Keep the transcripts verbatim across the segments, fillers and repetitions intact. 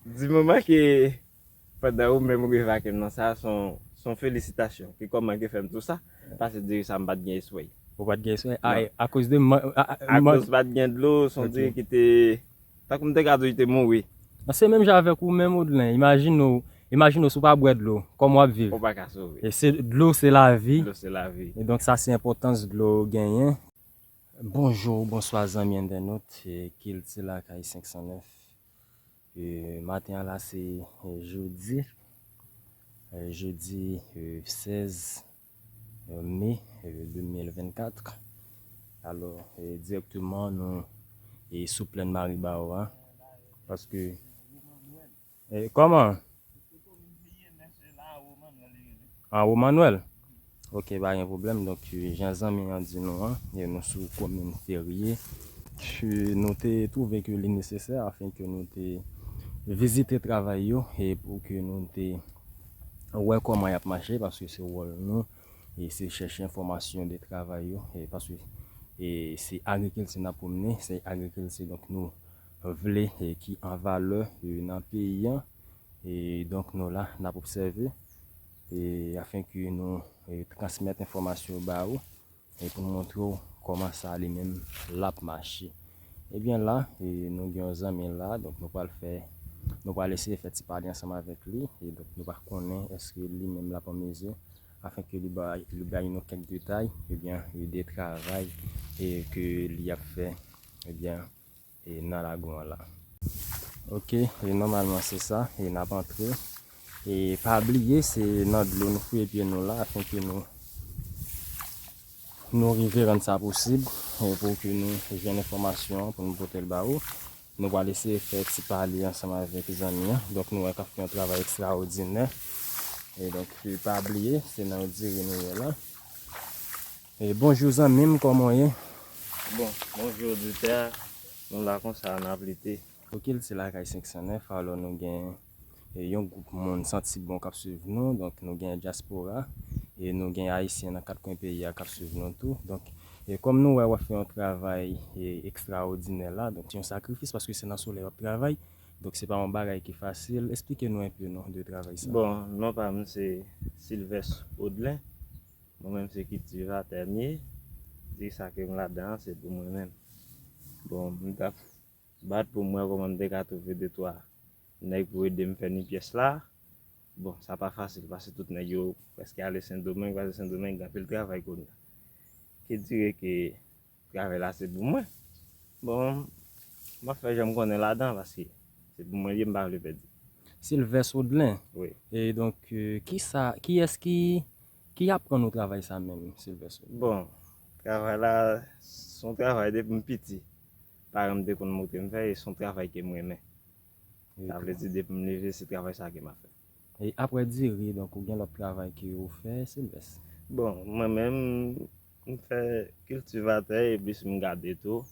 Di moman ke pandan ou menm ou rive ak m nan sa, se yon, se yon felisitasyon. Ke kòman ke fè m tou sa? Paske diri sa m pa t gen espwa. Ou pa t gen espwa? A, akoz de man, a, a, man- Akoz pa t gen dlo, se yon diri ki te, tankou m te ka di w, li te mouri. Nan se menm jan avèk ou menm, Odlen. Imajine w, imajine w si w pa bwè dlo, kòman w ap viv? Ou pa ka sove. E se dlo, se lavi. Dlo, se lavi. E donk sa se enpòtans dlo genyen. Bonjou, bonswa zanmi entènot, e Kilti Lakay senk san nèf. E maten an la se, e, jedi, e, jedi, e, sèz, e, me, e, de mil vennkat. Alò, e, dirèkteman nou, e, sou plèn Maribawo a, paske, e, kòman? An Womanwèl? Ok, pa gen pwoblèm. Donk, e, jan zanmi an di nou an, e nou sou komin Ferye. E nou te twouve ke li nesesè afin ke nou te vizite travay yo e pou ke nou te wè kòman y ap mache, paske se wòl nou, e se chèche enfòmasyon de travay yo, e paske, e se agrikilti n ap pwomne, se agrikilti, donk, nou vle, e ki an valè, e nan peyi an. E donk, nou la, n ap obsève, e afin ke nou, e, transmèt enfòmasyon yo ba ou, e pou n montre w kòman sa li menm l ap mache. Ebyen la, e nou gen yon zanmi la, donk nou pral fè, nou pral eseye fè ti pale ansanm avèk li, e donk nou pa konnen èske li menm l ap an mezi, afin ke li bay, li bay nou kèk detay, ebyen, e de travay, e ke li ap fè, ebyen, e nan lagon an la. Ok, e nòmalman se sa, e n ap antre. E pa bliye, se nan dlo nou fouye pye nou la, afin ke nou, nou rive rann sa posib, e pou ke nou jwenn enfòmasyon an, pou nou pote l ba ou. Nou pral eseye fè ti pale ansanm avèk zanmi an. Donk, nou wè k ap fè yon travay ekstraòdinè. E donk, e pa bliye, se nan yon diri nou ye la. E bonjou zanmi m, kòman w ye? Bon, bonjou oditè. Nou la konsa, n ap lite. Ok, Kilti Lakay senk san nèf, alò nou gen, e, yon gwoup moun santi bon k ap swiv nou, donk nou gen dyaspora, e nou gen ayisyen nan kat kwen peyi a k ap swiv nou tou. Donk, e kòm nou wè w ap fè yon travay, e, ekstraòdinè la, donk se yon sakrifis paske se nan solèy w ap travay, donk se pa yon bagay ki fasil. Esplike nou enpe non de travay sa. Bon, non pa m se Sylvestre Audlin. Mwen menm se kiltivatè m ye. Di sa ke m ladan an, se pou mwen menm. Bon, m t ap bat pou m wè kòman m te ka twouve de twa nèg pou ede m fè ni pyès la. Bon, sa pa fasil, paske tout nèg yo prèske ale Sendomeng, paske Sendomeng gen anpil travay kounye a. Ki dire ke travay la se pou mwen. Bon, m ap fè jan m konnen ladan, paske se pou mwen li ye, m pa vle pèdi. Sylvestre Audlin. Wi. E donk, e, kisa, kiyès ki, ki aprann ou travay sa menm, Sylvestre? Bon, travay la, se yon travay depi m piti. Paran m te konn montre m fè, e se yon travay ke m renmen. Sa vle di, depi m leve, se travay sa ke m ap fè. E apre diri, donk, ou gen lòt travay ke ou fè, Sylvestre? Bon, mwen menm, m fè kiltivatè, e plis m gade tou.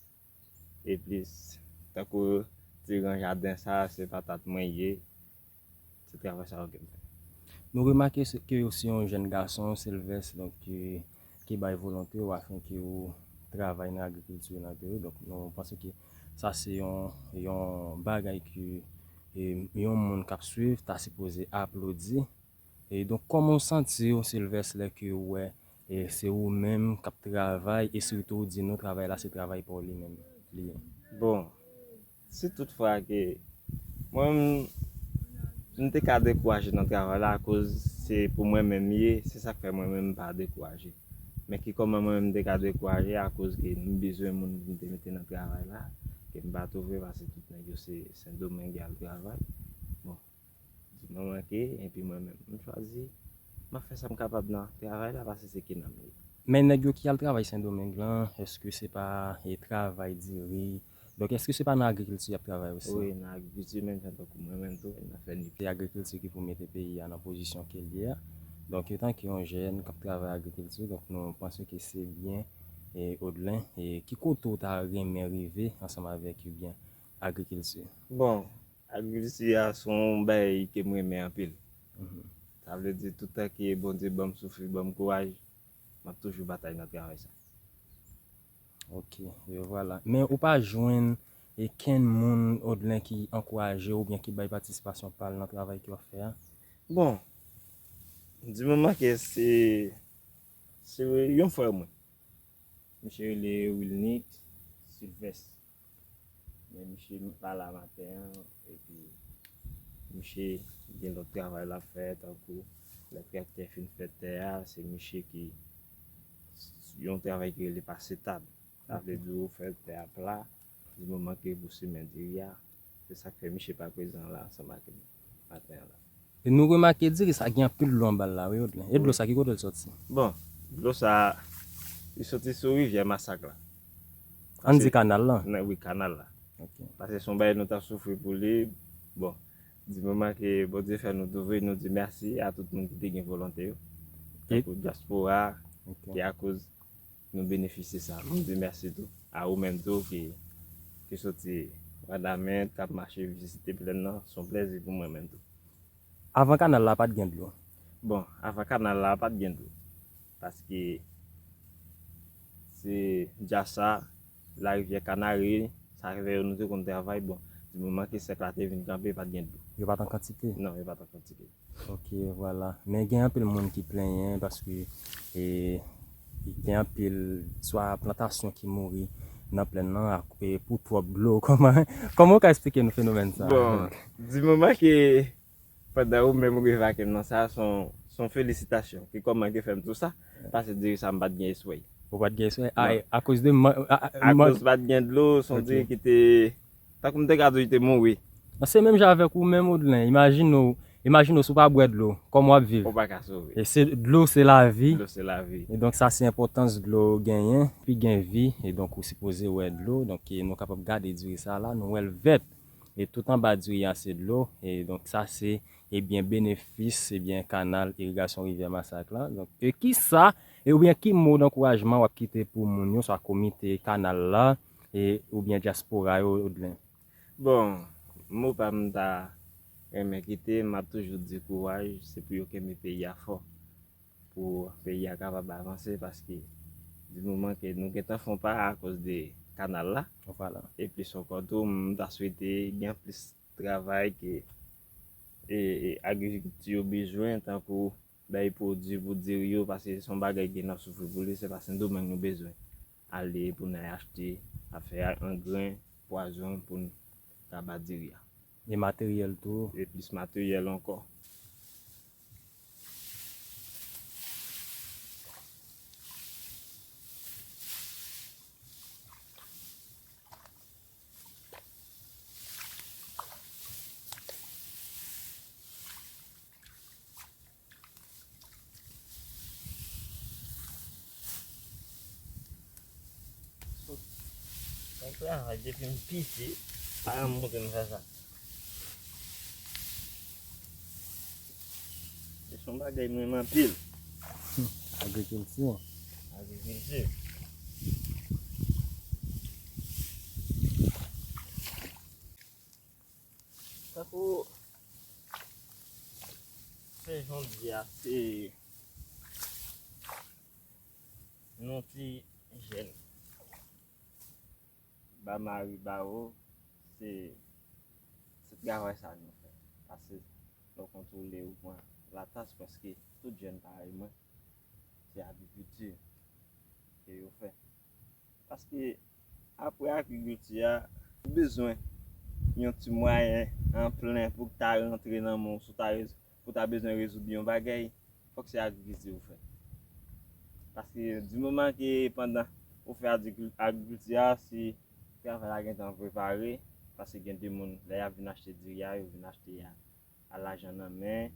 E plis, tankou ti gran jaden sa, se patat mwen ye. Se travay sa yo ke m fè. Nou remake se, ke ou se yon jèn gason, Sylvestre, donk, ki, ki bay volonte w afin ke ou travay nan agrikilti nan peyi w. Donk, nou panse ke sa se yon, yon bagay ke, e, yon moun k ap swiv ta sipoze aplodi. E donk, kòman w santi w, Sylvestre, lè ke w wè, e, se ou menm k ap travay, e sitou w di nou travay la se travay pa w li menm li ye? Bon, si tout fwa ke mwen menm, m te ka dekouraje nan travay la akoz se pou mwen menm li ye, se sa k fè mwen menm m pa dekouraje. Men ki kòman mwen menm m te ka dekouraje akoz ke m bezwen moun pou m te mete nan travay la, ke m pa twouve paske tout nèg yo se Sendomeng y al travay. Bon, di mwen manke, epi mwen menm, m chwazi, m ap fè sa m kapab nan travay la, paske se ki nanm li ye. Men nèg yo ki al travay Sendomeng lan, èske se pa, e, travay diri? Donk, èske se pa nan agrikilti y ap travay osi? Wi, nan agrikilti, menm jan tankou mwen menm tou, n ap fè ni. Se agrikilti ki pou mete peyi a nan pozisyon ke l ye a. Donk, etanke yon jèn k ap travay agrikilti, donk, nou panse ke se byen, e, Audlin, e ki kote w ta renmen rive ansanm avèk, ebyen, agrikilti? Bon, agrikilti a se yon bagay ke m renmen anpil. Mhm. Sa vle di, toutan ke Bondye ban m souf, li ban m kouraj, m ap toujou batay nan travay sa. Ok, e vwala. Men ou pa jwenn, e kenn moun, Odlen, ki ankouraje w oubyen ki bay patisipasyon pa l nan travay ke w ap fè a? Bon, di moman ke se se yon frè mwen. Misye rele Wilnick Sylvestre. Men misye pa la maten an, epi misye gen lòt travay l ap fè, tankou lè traktè fin fè tè a, se misye ki yon travay ki rele pase tab. Sa vle di ou fè tè a pla, di moman ke pou simen diri a. Se sa k fè misye pa prezan la ansanm ak nou maten an la. E nou remake diri sa gen anpil dlo anba l la, wi, Odlen. E dlo sa ki kote l soti? Bon, dlo sa, li soti sou rivyè Masak la. Ann di kanal la? Nan, wi, kanal la. Ok. Paske se yon bagay nou t ap soufri pou li. Bon, di moman ke Bondye fè nou twouve, nou di mèsi a tout moun ki te gen volonte yo. Tankou dyaspora, ki akoz nou benefisye sa. Nou di mèsi tou a ou menm tou ki, ki soti Wanament, k ap mache vizite plèn nan. Se yon plèzi pou mwen menm tou. Avan kanal la, pa t gen dlo? Bon, avan kanal la, pa t gen dlo. Paske se Djasa, Larivyè Kanari, sa fè yo nou te konn travay. Bon, di moman ke sèk la te vin kanpe, pa t gen dlo. Yo pa t an kantite? Non, yo pa t an kantite. Ok, vwala. Men gen anpil moun ki plenyen paske e, gen anpil swa plantasyon ki mouri nan plèn nan ak, e, pou twòp dlo. Kòman, kòman w ka eksplike nou fenomèn sa? Bon, di moman ke pandan ou menm ou revake m nan sa, se yon, se yon felisitasyon. Ki kòman ke fè m tou sa? Paske diri sa m pa t gen eswèy. Ou pa t gen eswèy? A, akoz de man, a, a, man... Akoz pa t gen dlo, se yon diri ki te Tankou m te ka di w li te mouri. Nan se menm jan avèk ou menm, Odlen. Imajine w, imajine w si w pa bwè dlo, kòman w ap viv? Ou pa ka sove. E se, dlo se lavi. Dlo se lavi. E donk sa se enpòtans dlo genyen, pi gen vi, e donk ou sipoze wè dlo. Donk e, nou kapab gade diri sa la, nou wè l vèt. E tout anba diri a se dlo. E donk sa se, ebyen, benefis, ebyen, kanal irigasyon Rivyè Masak la. Donk, e kisa, e oubyen ki mo dankourajman w ap kite pou moun yo, swa komite kanal la, e, oubyen dyaspora yo, Odlen? Bon, mo pa m ta renmen kite, m ap toujou di kouraj, se pou yo kenbe peyi a fò, pou peyi a kapab avanse, paske di moman ke nou gentan fè yon pa akoz de kanal la, e plis ankò tou, m ta swete gen plis travay ke, e, e, agrikilti yo bezwen, tankou bay pwodui pou diri yo, paske se yon bagay ke n ap soufri pou li, se pa Sendomeng nou bezwen ale pou n al achte, ap fè angren, pwazon pou n ka ba diri a. E materyèl tou. E plis materyèl ankò. Sot nan travay depi m piti, paran m montre m fè sa. Se yon bagay m renmen anpil. Agrikilti. Agrikilti. Tankou se jan w di a, se nou ti jèn ba mari ba ou, se se travay sa nou fè. Paske lè w kontwole, ou pran latas, prèske tout jèn parèy mwen, se agrikilti ke yo fè. Paske apre agrikilti a, ou bezwen yon ti mwayen an plen pou w ta rantre nan men w, si w ta, pou w ta bezwen rezoud yon bagay, fòk se agrikilti ou fè. Paske di moman ke pandan ou fè agrikilti a, si travay la gentan prepare, paske gen de moun, lè y ap vin achte diri a, yo vin achte a a lajan nan men,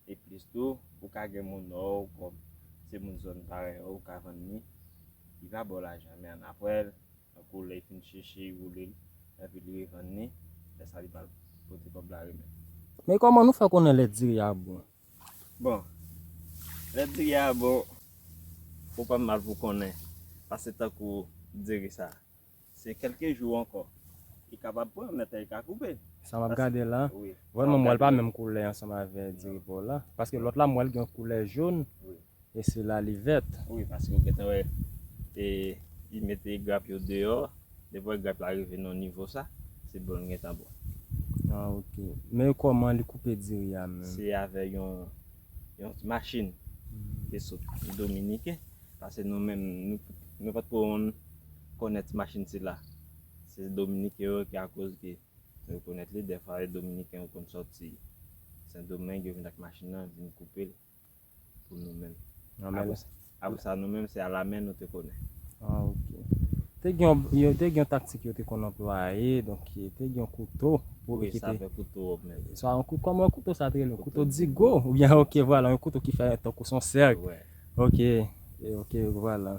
e plis tou, ou ka gen moun nan w, kòm se moun zòn parèy ou, ou ka vann li, li va ba w lajan, men annapre, tankou lè l fin cheche, li woule l, epi li revann li, lè sa li pral pote kòb la remèt. Men kòman nou fè konnen lè diri a bon? Bon, lè diri a bon, ou pa mal pou konnen, paske tankou diri sa, se kèlke jou ankò. Li kapab pran, men tan li ka koupe. Sa m ap gade la, vrèman m wè l pa menm koulè ansanm avè diri pa w la. Paske lòt la m wè l gen koulè jòn, e sila li vèt. Wi, paske ou gentan wè, e, li mete grap yo deyò, depi w wè grap la rive nan nivo sa, Se bon, l gentan bon. Ah, ok. Men kòman li koupe diri a menm? Se avè yon, yon machin ki sot Dominiken. Paske nou menm, nou, nou pa t ko konn konnèt machin sila. Se Dominiken yo ki akoz ke nou rekonèt li. Dèfwa, Dominiken yo konn sòti Sendomeng, yo vin ak machin nan, vin koupe l pou nou menm. Ah, men Apre sa, apre sa, nou menm, se alamen nou te konnen. Ah, ok. Te gen yon, yo te gen yon taktik yo te konn anplwaye, donk te gen yon kouto pou Wi, ki sa te. Vè kouto menm. Sa yon kou, kòman yon kouto sa te rele? Yon kouto Kouto digo, oubyen, ok, vwala, yon kouto ki fè tankou son sèk. Wè. Ok, e, ok, vwala.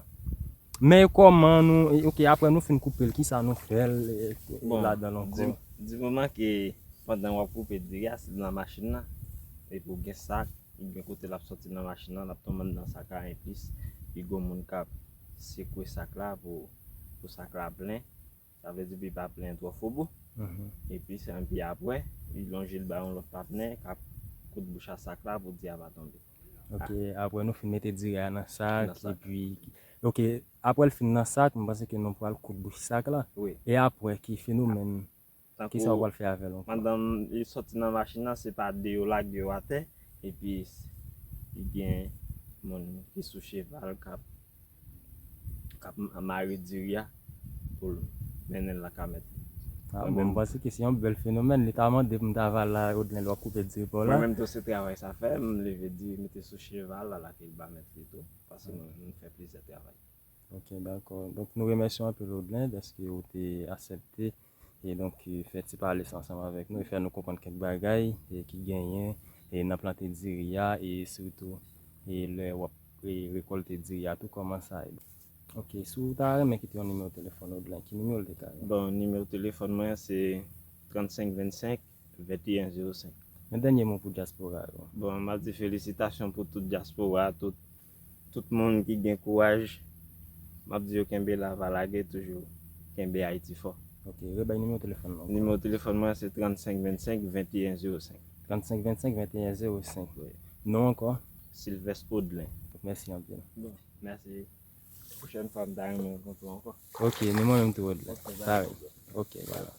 Men kòman nou, e, ok, apre nou fin koupe l, kisa nou fè l e, e, Bon, ladan l di, ankò? Di moman ke pandan w ap koupe diri a, se nan machin nan, epi w gen sak, ou gen kote l ap sòti nan machin nan, l ap tonbe anndan sak la, enplis, li gen moun k ap sekwe sak la pou, pou sak la plen. Sa vle di pou li pa plen twò fobo. Mhm. Epi, se, epi apre, li lonje l ba yon lòt patnè k ap koud bouch a sak la pou diri a pa tonbe. Ok, apre nou fin mete diri a nan sak, Nan sak. Epi, ok, apre l fin nan sak, m panse ke nou pral koud bouch sak la. Wi. E apre, ki fenomèn, Tankou kisa w pral fè avè l ankò? Pandan li sòti nan machin nan, se pa de yo lage yo atè, epi li gen moun ki sou cheval k ap, k ap mare diri a pou l mennen l lakay mèt li. Ah, Mwen bon, m menm, panse ke se yon bèl fenomèn. Li ta mande pou m ta va la, Odlen, lè w ap koupe diri pa w la. Mwen menm tou se travay sa fè, m leve diri, mete sou cheval, al ak li ba mèt li tou, paske nou, nou fè plizyè travay. Ok, dakò. Donk, nou remèsye w anpil, Odlen, dèske ou te aksepte e donk, e, fè ti pale sa ansanm avèk nou e fè nou konprann kèk bagay e ki genyen e nan plante diri a e sitou e lè w ap e rekòlte diri a tou, kòman sa ye. Ok, si w ta renmen kite yon nimewo telefòn, Odlen, ki nimewo l te ka ye? Bon, nimewo telefòn mwen se trannsenk vennsenk venteyen zewo senk. Yon dènye mo pou dyaspora yo. Bon, m ap di felisitasyon pou tout dyaspora, tout, tout moun ki gen kouraj. M ap di yo kenbe la, pa lage, toujou kenbe Ayiti fò. Ok, rebay nimewo telefòn nan. Nimewo telefòn mwen se trannsenk vennsenk venteyen zewo senk. Trannsenk vennsenk venteyen zewo senk. Wi. Non ankò? Sylvestre Odlen. Mèsi anpil. Bon, mèsi. Pwochèn fwa m ta renmen rankontre w ankò. Ok, men mwen menm tou, Odlen. Ok, Parèy. dakò. Ok, vwala.